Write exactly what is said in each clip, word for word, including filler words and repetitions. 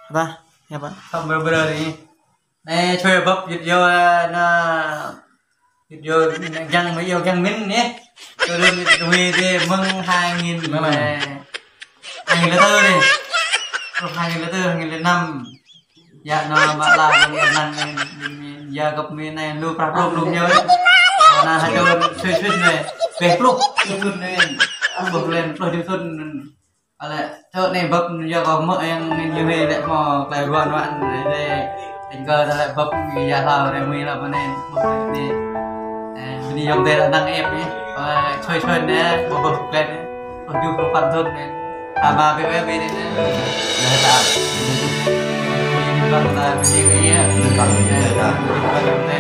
Apa? Apa? Không, bro, bro đi. Nè, thuê bắp Việt Yo, nè, Việt Yo, Giang, Việt Yo, Giang Minh nè. Tôi đưa Việt Huy đi mừng hai nghìn, nè, nè, hai nghìn lẻ tư đi. Lúc hai nghìn lẻ tư, hai nghìn lẻ năm. Yă, nè, mă la, nè, nè, nè, yă, găp mơ̆n nè, lu prăk, lu, lu, ñu. Nè, hai đứa thuê, thuê nè, beh, lu, lu, nè, lu, lu, lu, lu, Ale, čô nê băp ñu kơ mơ̆ yang ñu hê lĕ mơ̆ klai ruan ruan, lĕ, lĕ, tơ̆ng kơ lĕ băp ñu ya hlâo rê mui la bơnê, băp nê. Ơ, bơni yŏng tê năng ĕp nê. Ơ, čôi čôi nê, băp băp klai nê. Băp ju băp păn thun nê. Ama bê bê bê nê nê. Băp ta bê bê nê. Băp ta bê bê nê.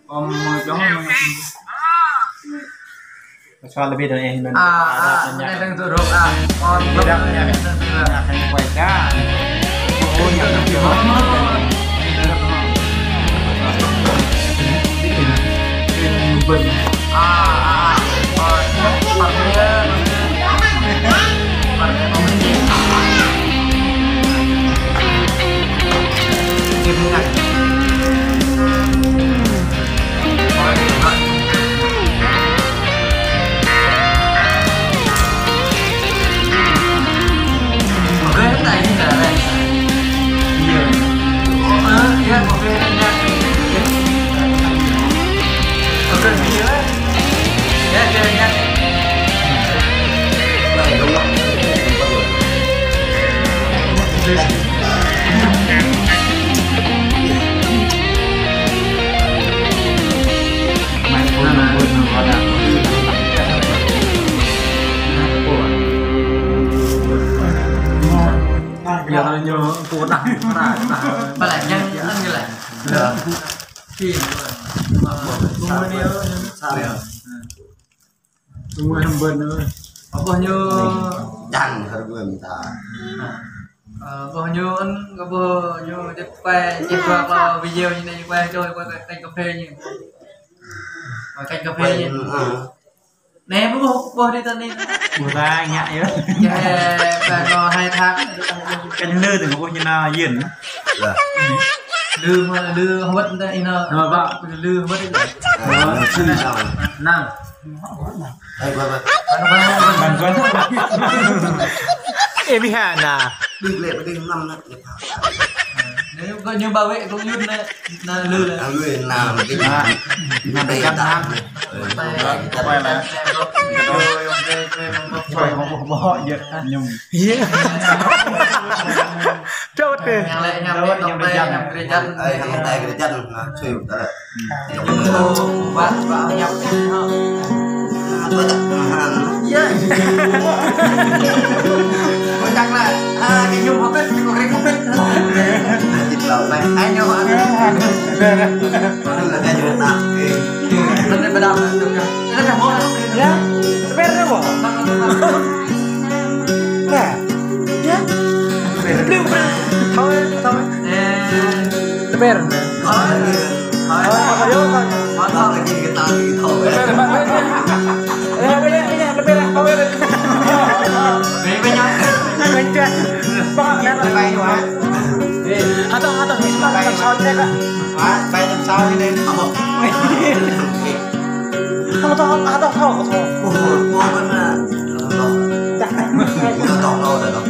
Ơ, mơi pioh mơi. Soal lebih dari ini. À, à, anai đang tụ họp à. Ơ, tidak, tidak. Tidak, hanya quay cả. Ơ, nhà đang tụ họp. À, à, à. Ơ, Bala yang anai lah. Tui hăng bơ̆n ơi. Ơ, ƀôh ñu. Dăng hơr bơ̆n ta. Ơ, ƀôh ñu ăn, kơ ƀôh ñu, djăp quay, djăp quay kơ video ñu anai, quay čô, quay kênh cà phê ñu. Quay kênh cà phê ñu. Ơ. Nê, ƀôh, ƀôh đi ta nê. Ƀôh ta ngă yơh. Yơh, ba kơ hai tháng. Kênh lơ tơ̆ng ƀôh ñu nao yên. Yơh. Lư mă, lư hơwơ̆t ta ih nă. Nă, bă. Lư hơwơ̆t ih. Nă. Nă. Nă. Ê, bă, bă. Ê, mi ha nă. Đừng lẹ, đừng năm nă. Nếu có như bảo vệ công nhân nè, là lư là. À, lư là năm cái. À, năm cái gắn năm. Quay lại. Quay, không, không, không, không, không, không. Iya. Dawat deh. Yang lain, yang lain, yang lain, yang gereja. Ê, yang lain gereja, nah, sui, dah. Yang itu, buat, buat, yang itu. Iya. Kocak lah. Ah, cái nhung hopet, cái kok rek hopet. Nanti kalau main, ayo, ada. Ada, ada, ada. Bener, bener, bener. Ê, tơpĕr nă, ƀôh. Nă. Ê, tơpĕr. Thôi, thôi. Tơpĕr. Thôi, thôi, thôi, thôi. Ê, ƀôh, ƀôh, ƀôh, tơpĕr, thôi. Ƀôh, ƀôh. Hă tŏ, hă tŏ, hă tŏ, hă tŏ, hă tŏ. Hă tŏ, hă tŏ, hă tŏ. Ơ, ơ, ơ, ơ, ơ. Dah. Ơ, ơ, ơ, ơ, ơ.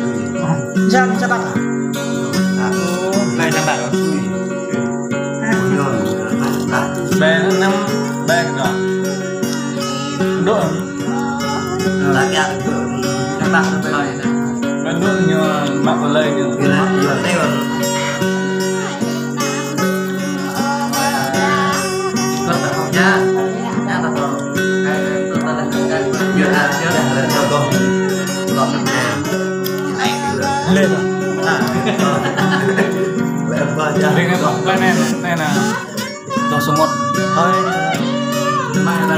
Dah. Dah. Dah. Ƀe năm, ƀe năm. Dŏ. Dah, dah, dah. Dah, dah, dah. Ƀe dŏ ñu, mă pơlơi ñu. Lên. Lên, lên, lên, lên. Dŏ sơmŭt. Hơi. Cuma ada.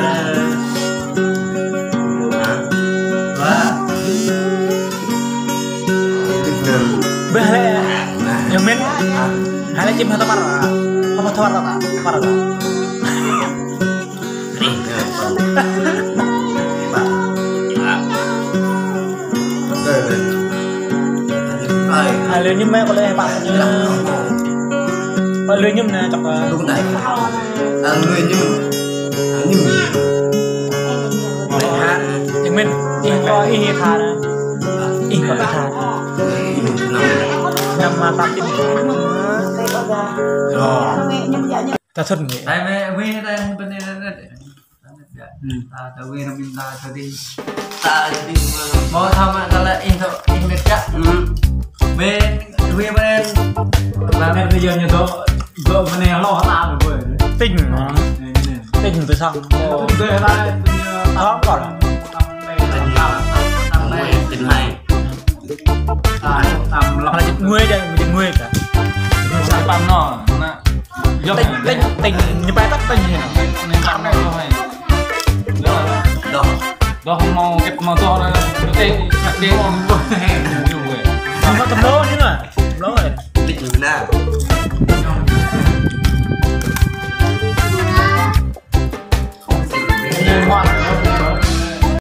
Dua. Ƀôh lĕ. Yang min. Hai lĕ čim hă tơpăr. Hă tơpăr, tơpăr. Alơ ñu mă kơ lĕ pă. Alơ ñu nă čŏk. Alơ ñu. Yang min, ih kơ ih tha nă. Ih kơ ih tha. Năm mă tăp čin. Ta thun ngă. Ai mă, mă, ta bên internet. Hmm. Ta, ta wĭ rơmin ta, ta đi. Ta đi. Mơ̆ tha mă ta lĕ ih tŏ, ih mĕt čă. Hmm. Mĕt, wĭ mĕt. Mĕt ta yơh ñu tŏ, tŏ mơ̆ anai hloh ta mơ̆ ƀơi. Tinh. Tinh tui sang. Tui ta, tui ta. Thơm kơ. Tinh hai. Ala čĭt ngui đơi, čĭt ngui kơ. Sa pam nă, nă. Tinh, tinh, tinh, ñu pai tăp tinh ñu nă. Nă, pam nă, nă. Dŏ. Dŏ. Dŏ, hmâo, kĕt hmâo dŏ nă. Tinh, tinh.